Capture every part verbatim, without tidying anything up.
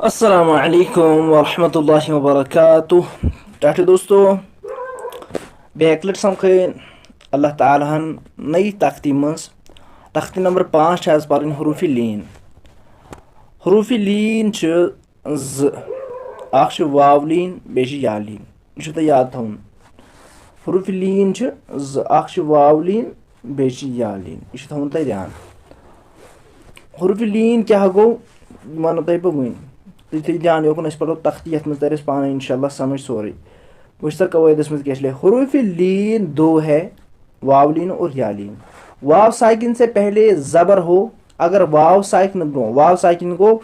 السلام علیکم ورحمۃ اللہ وبرکاتہ۔ ٹاٹھے دوستو، بیٚیہِ اَکہِ لَٹہِ سَمکھے اللہ تعالیٰ ہن نٔیِس تختی منٛز۔ تختی نمبر پانٛژھ چھِ آز پَرٕنۍ حروفِ لیٖن۔ حروفِ لیٖن چھِ زٕ، اَکھ چھِ واو لیٖن، بیٚیہِ چھِ یا لیٖن۔ یہِ چھُ تۄہہِ یاد تھاوُن۔ حروفِ لیٖن چھِ زٕ، اَکھ چھِ واو لیٖن، بیٚیہِ چھِ یا لیٖن۔ یہِ چھُ تھاوُن تۄہہِ دیان۔ حروفِ لیٖن کیٛاہ گوٚو، یہِ وَنو تۄہہِ بہٕ وٕنۍ۔ تُہۍ تھٲیِو دیان یوکُن، أسۍ پَرو تختی، یَتھ منٛز تَرِ اَسہِ پانَے اِنشاء اللہ سَمٕجھ سورُے۔ وٕچھ سا قوٲعدَس منٛز کیٛاہ چھِ لیکھِتھ۔ حروفِ لیٖن دو ہے، واو لیٖن اور یا لیٖن۔ واو ساکن سے پہلے زبر ہو، اگر واو ساکن برونٛہہ، واو ساکن گوٚو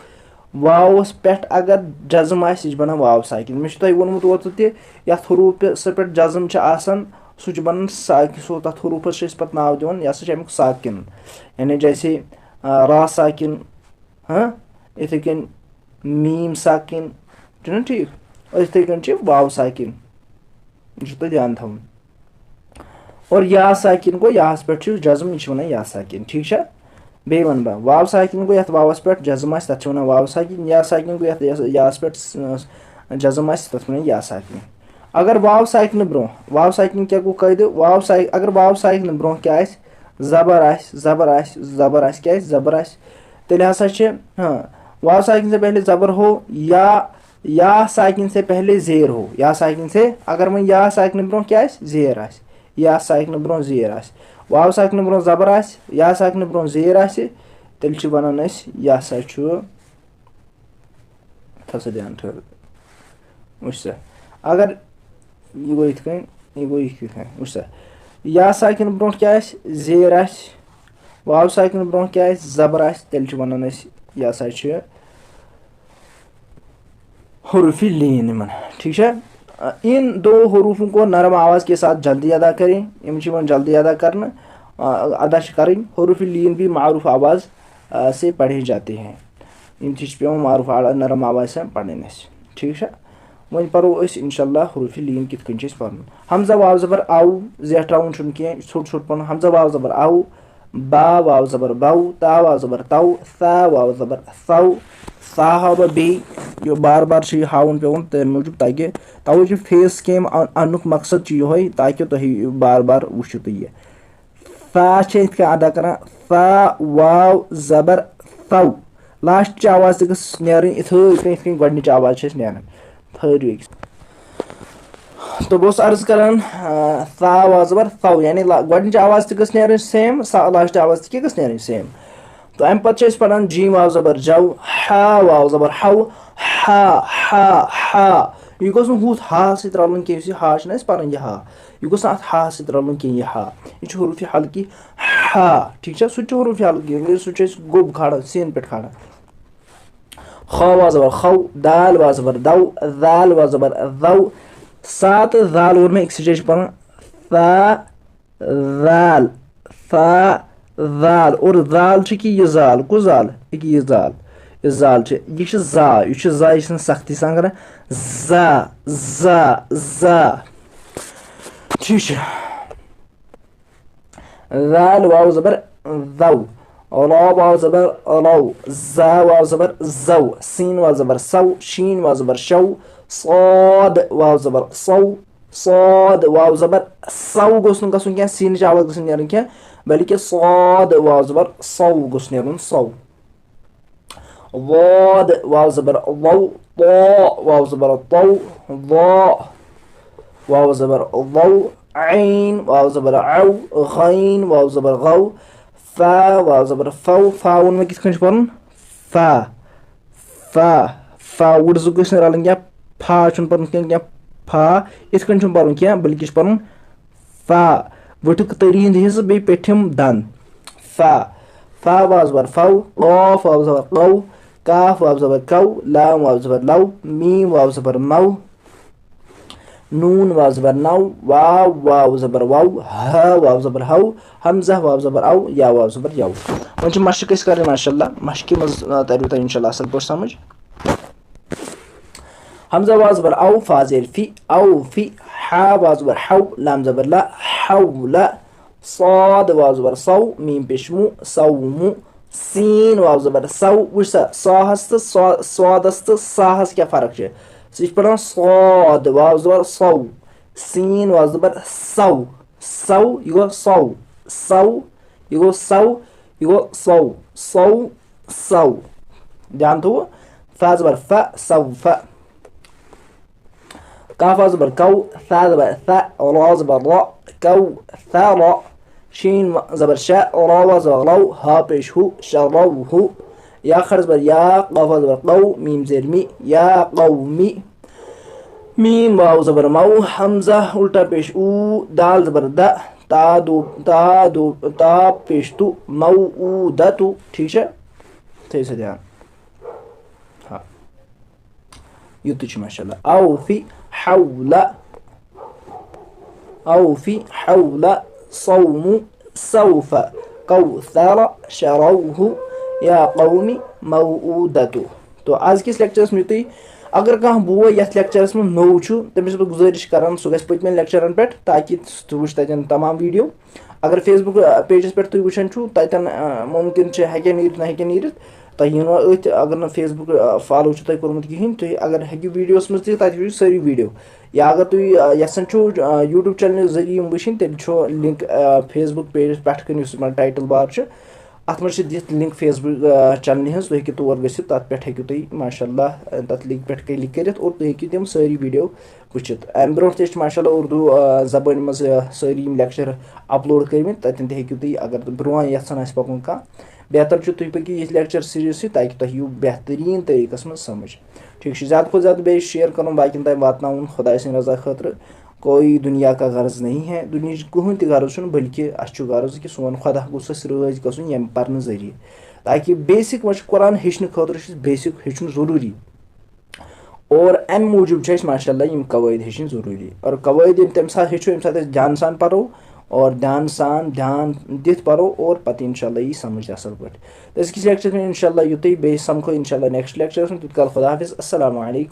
واوَس پٮ۪ٹھ اگر جزم آسہِ، یہِ چھِ بَنان واو ساکن۔ مےٚ چھُ تۄہہِ ووٚنمُت اوترٕ تہِ، یَتھ حروٗفَس پٮ۪ٹھ جزم چھِ آسان، سُہ چھُ بَنان ساکن، سُہ تَتھ حروٗفَس چھِ أسۍ پَتہٕ ناو دِوان، یہِ ہسا چھُ اَمیُک ساکن، یعنی جیسے، آ، را ساکن، ہاں، یِتھَے کٔنۍ میٖم ساکن، چھُنہ ٹھیٖک؟ اور یِتھَے کٔنۍ چھِ واو ساکن، یہِ چھُ تۄہہِ دیان تھاوُن۔ اور یا ساکن گوٚو، یاہَس پٮ۪ٹھ چھُ جزم، یہِ چھِ وَنان یا ساکن، ٹھیٖک چھا؟ بیٚیہِ وَنہٕ بہٕ، واو ساکن گوٚو، یَتھ واوَس پٮ۪ٹھ جزم آسہِ، تَتھ چھِ وَنان واو ساکن، یا ساکن گوٚو، یَتھ یَس-، یاہَس پٮ۪ٹھ س-، جزم آسہِ، تَتھ چھِ وَنان یا ساکن۔ اگر واو ساکنہٕ برونٛہہ، واو ساکنہٕ کیٛاہ گوٚو قٲیدٕ؟ واو سا-، اگر واو ساکنہٕ برونٛہہ کیٛاہ آسہِ؟ زبر آسہِ، زبر آسہِ، زبر آسہِ، کیٛاہ آسہِ؟ زبر آسہِ۔ تیٚلہِ ہسا چھِ، ہاں، واو ساکنہٕ سے پہلے زبر ہو یا یا ساکنہٕ سے پہلے زیر ہو، یا ساکنہٕ سے، اگر وۄنۍ یا ساکنہٕ برونٛہہ کیٛاہ آسہِ؟ زیر آسہِ۔ یا ساکنہٕ برونٛہہ زیر آسہِ۔ واو ساکنہٕ برونٛہہ زبر آسہِ، یا ساکنہٕ برونٛہہ زیر آسہِ، تیٚلہِ چھِ وَنان أسۍ، یہِ ہسا چھُ، تھاو سا دیان ٹھٔہر۔ وٕچھ سا، اگر یہِ گوٚو یِتھ کٔنۍ، یہِ گوٚو یِتھ کٔنۍ، وٕچھ سا، یا ساکنہٕ برونٛٹھ کیٛاہ آسہِ؟ زیر آسہِ۔ واو ساکنہٕ برونٛٹھ کیٛاہ آسہِ؟ زبر آسہِ، تیٚلہِ چھِ وَنان أسۍ، یہِ ہسا چھِ حروفِ لیٖن یِمَن، ٹھیٖک چھا؟ ان دو حروفوں کو نرم آواز کے ساتھ جلدی ادا کریں، یِم چھِ یِوان جلدی ادا کرنہٕ، آ، ادا چھِ کَرٕنۍ۔ حروفِ لیٖن بھی معروف آواز، آ، سے پڑھے جاتے ہیں۔ یِم تہِ چھِ پٮ۪وان معروف آ-، نرم آوازِ سان پَرٕنۍ اَسہِ۔ ٹھیٖک چھا؟ وۄنۍ پَرو أسۍ اِنشاء اللہ حروفِ لیٖن کِتھ کٔنۍ چھِ أسۍ پَرُن۔ ہمزہ واو زبر او، زیٹھراوُن چھُنہٕ کینٛہہ، یہِ چھُ ژھوٚٹ ژھوٚٹ پَرُن۔ ہمزہ واو زبر او، با واو زبر بو، تا واو زبر تو، ثا واو زبر ثو، ثا ہاو بہٕ بیٚیہِ، یہِ بار بار چھُ یہِ ہاوُن پٮ۪وان، تَمہِ موٗجوٗب تاکہِ، تَوَے چھُ فیس کیم اَن-، اَنُک مقصد چھُ یِہوٚے، تاکہِ تۄہہِ بار بار وٕچھِو تُہۍ یہِ۔ ثا چھِ یِتھ کٔنۍ ادا کران، ثا واو زبر ثو۔ لاسٹٕچ آواز تہِ گٔژھ نیرٕنۍ یِتھٲے کٔنۍ، یِتھ کٔنۍ گۄڈٕنِچ آواز چھِ اَسہِ نیران۔ ٹھٔہرِو أکِس۔ تو بہٕ اوسُس عرض کران، آ، ثا واو زبر ثو، یعنی لا-، گۄڈٕنِچ آواز تہِ گٔژھ نیرٕنۍ سیم، سا-، لاسٹٕچ آواز تہِ کیٛاہ گٔژھ نیرٕنۍ سیم۔ تو اَمہِ پتہٕ چھِ أسۍ پران جیم واو زبر جو، ہا واو زبر ہو، ہا، ہا، ہا۔ یہِ گوٚژھ نہٕ ہُتھ ہا سۭتۍ رلُن کینٛہہ، یُس یہِ ہا چھُنہٕ اَسہِ پران، یہِ ہا۔ یہِ گوٚژھ نہٕ اَتھ ہا سۭتۍ رلُن کینٛہہ، یہِ ہا۔ یہِ چھُ حروفِ حلقی ہا، ٹھیٖک چھا؟ سُہ تہِ چھُ حروفِ حلقی، سُہ چھُ أسۍ گوٚب کھالان، سیٖن پٮ۪ٹھ کھالان۔ خا واو زبر خو، دال واو زبر دو، ذال واو زبر ذو۔ سا تہٕ ذال ووٚن مےٚ أکسٕے جایہِ چھِ پَرُن۔ سا، ذال، سا، ذال۔ اور ذال چھِ کہِ یہِ ذال، کُس ذال؟ یہِ کہِ یہِ ذال۔ یہِ ذال چھِ، یہِ چھِ زا، یہِ چھِ زا، یہِ چھِنہٕ سختی سان کران۔ زا، زا، زا۔ ٹھیٖک چھُ۔ ذال واو زبر ذو، را واو زبر رو، زا واو زبر زو، سین واو زبر سو، شین واو زبر شو، صاد واو زبر صو، صاد واو زبر سو گوٚژھ نہٕ گژھُن کینٛہہ، سینٕچ آواز گٔژھ نہٕ نیرٕنۍ کینٛہہ، بلکہِ صاد واو زبر سو گوٚژھ نیرُن، سو۔ ضاد واو زبر ضو، طا واو زبر طو، ضا واو زبر ضو، عین واو زبر عو، غین واو زبر غو، فا واو زبر فو۔ فا ووٚن مےٚ کِتھ کٔنۍ چھُ پَرُن؟ فا، فا، فا۔ وُڈ زٕ گٔژھۍ نہٕ رَلٕنۍ کینٛہہ۔ فا چھُنہٕ پَرُن کینٛہہ، کینٛہہ۔ فا یِتھ کٔنۍ چھُنہٕ پَرُن کینٛہہ، بلکہِ چھُ پَرُن فا۔ ؤٹھیُک تٔریٖن دِیٖہِس بیٚیہِ پیٚٹھِم دَند۔ فا۔ فا واو زبر فو، قاف واو زبر قو، کاف واو زبر کو، لام واو زبر لو، میٖم واو زبر مو، نوٗن واو زبر نو، واو واو زبر وو، ہا واو زبر ہو، ہمزہ واو زبر او، یا واو زبر یو۔ وۄنۍ چھِ مشق أسۍ کَرٕنۍ ماشاء اللہ، مشقہِ منٛز، آ، تَریو تۄہہِ اِنشاء اللہ اَصٕل پٲٹھۍ سَمٕجھ۔ ہمزہ واو زبر او، فا زیر فی، او فی، ہا واو زبر ہو، لام زبر لا، حو لا، صاد واو زبر صو، میٖم پیش مو، صو مو، سین واو زبر سو۔ وٕچھ سا، ساہس تہٕ سا-، سوادس تہٕ ساہس کیٛاہ فرق چھِ؟ سُہ چھِ پران ساد، واو زبر سو۔ سین واو زبر سو۔ سو، یہِ گوٚو سو۔ سو، یہِ گوٚو سو۔ یہِ گوٚو سو۔ سو، سو۔ دھیان تھوٚوٕ؟ فا زبر ف، سو ف۔ کاف زبر کو، ثا زبر ثا، را زبر را، کو ثا را۔ شین زبر شا، را زبر رو، ہا پیش ہو، شروہ۔ یا خر زبر یا، قاف زبر قو، میم زیر می، یا قومی۔ میم واو زبر مو، حمزہ الٹا پیش او، دال زبر د، تا دو، تا دو، تا پیش تو، مو او د تو۔ ٹھیک چھا؟ تھٲیِو سا دھیان۔ ہا۔ یُتُے چھُ ماشاءاللہ۔ اوفی حول۔ اوفی حول۔ صوم۔ سوف۔ کوثر۔ شروہ۔ یا قومی۔ موعودتو۔ تو آز کِس لیکچرس منٛز یُتُے۔ اگر کانٛہہ بوے یتھ لیکچرس منٛز نوٚو چھُ، تٔمِس چھُس بہٕ گُزٲرِش کران، سُہ گژھِ پٔتمٮ۪ن لیکچرن پٮ۪ٹھ، تاکہِ سُہ وٕچھِ تتٮ۪ن تمام ویڈیو۔ اگر فیس بُک، آ، پیجس پٮ۪ٹھ تُہۍ وٕچھان چھُو، تتٮ۪ن، آ، مُمکِن چھُ ہیٚکہِ نیٖرِتھ، نہ ہیٚکہِ نیٖرِتھ۔ تۄہہِ یِنو أتھۍ، اگر نہٕ فیس بُک، آ، فالو چھُ تۄہہِ کوٚرمُت کِہیٖنۍ، تُہۍ اگر ہیٚکِو ویڈیوس منٛز تہِ، تتہِ وٕچھِو سٲری ویڈیو۔ یا اگر تُہۍ، آ، یژھان چھِو، آ، یوٗٹیوب چینلہِ ذٔریعہٕ یِم وٕچھِنۍ، تیٚلہِ چھُ لِنک، آ، فیس بُک پیجس پٮ۪ٹھ کَنہِ، یُس یِمن ٹایٹل بار چھُ، اتھ منٛز چھِ دِتھ لِنک فیس بُک، آ، چینلہِ ہٕنٛز، تُہۍ ہیٚکِو تور گٔژھِتھ، تتھ پٮ۪ٹھ ہیٚکِو تُہۍ ماشاء اللہ، آ، تتھ لِنک پٮ۪ٹھ کِلِک کٔرِتھ اور تُہۍ ہیٚکِو تِم سٲری ویڈیو وٕچھِتھ۔ اَمہِ برونٛٹھ تہِ چھِ ماشاء اللہ اردو، آ، زبٲنۍ منٛز، آ، سٲری یِم لیکچر اپلوڈ کٔرمٕتۍ، تَتٮ۪ن تہِ ہیٚکِو تُہۍ، اگر برونٛہہ یژھان آسہِ پَکُن کانٛہہ، بہتر چھُ تُہۍ پٔکِو یِتھ لیکچر سیریٖز سۭتۍ، تاکہِ تۄہہِ یِیِو بہتریٖن طریٖقَس منٛز سمجھ۔ ٹھیٖک چھُ، زیادٕ کھۄتہٕ زیادٕ بیٚیہِ شیئر کَرُن باقیَن تام واتناوُن خۄداے سٕنٛدِ رضا خٲطرٕ۔ کوئی دُنیا کا غرض نہیں ہے، دُنیاہٕچ کٕہٕنۍ تہِ غرض چھُنہٕ، بلکہِ اَسہِ چھُ غرض کہِ سون خۄدا گوٚژھ اَسہِ رٲضۍ گژھُن ییٚمہِ پَرنہٕ ذٔریعہٕ، تاکہِ بیسِک وۄنۍ چھُ قرآن ہیٚچھنہٕ خٲطرٕ چھُ اَسہِ بیسِک ہیٚچھُن ضروٗری۔ اور اَمہِ موٗجوٗب چھِ اَسہِ ماشاء اللہ یِم قواعد ہیٚچھِنۍ ضروٗری۔ اور قواعد ییٚلہِ تَمہِ ساتہٕ ہیٚچھو، ییٚمہِ ساتہٕ أسۍ دھیان سان پَرو اور دھیان سان، دھیان دِتھ پَرو اور پَتہٕ اِنشاء اللہ یی سَمجھ اَصٕل پٲٹھۍ۔ تہٕ أزکِس لیکچرَس منٛز اِنشاء اللہ یُتُے، بیٚیہِ سَمکھو اِنشاء اللہ نیکسٹ لیکچرَس منٛز۔ تیوٗت کال خۄدا حافظ، السلام علیکم۔